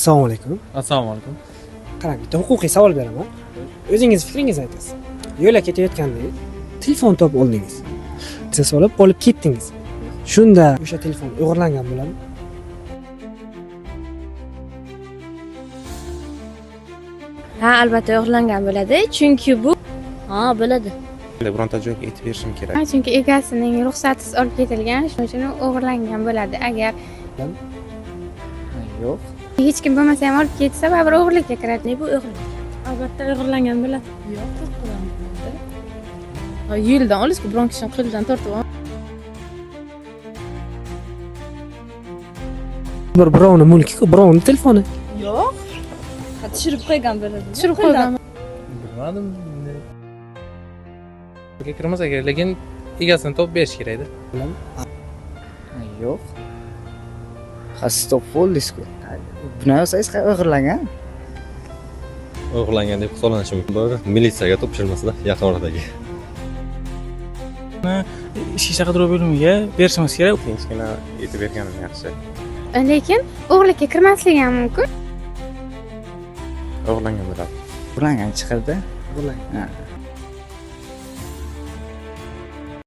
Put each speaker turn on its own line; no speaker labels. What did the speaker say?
Assalomu alaykum.
Assalomu alaykum.
Qarang, bitta huquqiy savol beraman. O'zingiz fikringizni aytasiz. Yo'lda ketayotganda telefon topib oldingiz. Siz olib olib ketdingiz. Shunda o'sha telefon o'g'irlangan bo'ladimi?
Ha, albatta o'g'irlangan bo'ladi, chunki bu
Ha, bo'ladi.
Bironta joyga aytib berishim kerak.
Ha, chunki egasining ruxsatisiz olib ketilgan, shuning uchun o'g'irlangan bo'ladi. Agar
Yo'q.
hech kim bo'lmasa ham olib ketsa, baribir o'g'irlikka kiradi.
Ne bu o'g'irlik?
Albatta o'g'irlangan bo'ladi.
Yo'q, qo'rqaman. Yo'ldan olasiz, biron kishini qo'lidan tortib
Bir birovni mulki, birovni telefoni.
Yo'q.
Ha, tushirib qo'ygan bo'ladi.
Tushirib qo'ygan.
Bilmadim. Kirmasa kerak, lekin egasini topib berish kerakda.
Yo'q. Ha, siz topib oldingiz-ku. Buni olsangiz o'g'irlangan.
O'g'irlangan deb hisoblanishi mumkin. Bir militsiyaga topshirmasida yaqin oradagi.
Ichki ishlar qidiruv bo'limiga berishimiz kerak.
Tinchgina aytib berganim yaxshi.
Lekin o'g'irlikka kirmasligi ham mumkin.
O'g'irlangan bo'ladi.
O'g'irlangan chiqardi.
O'g'irlangan.
Ha.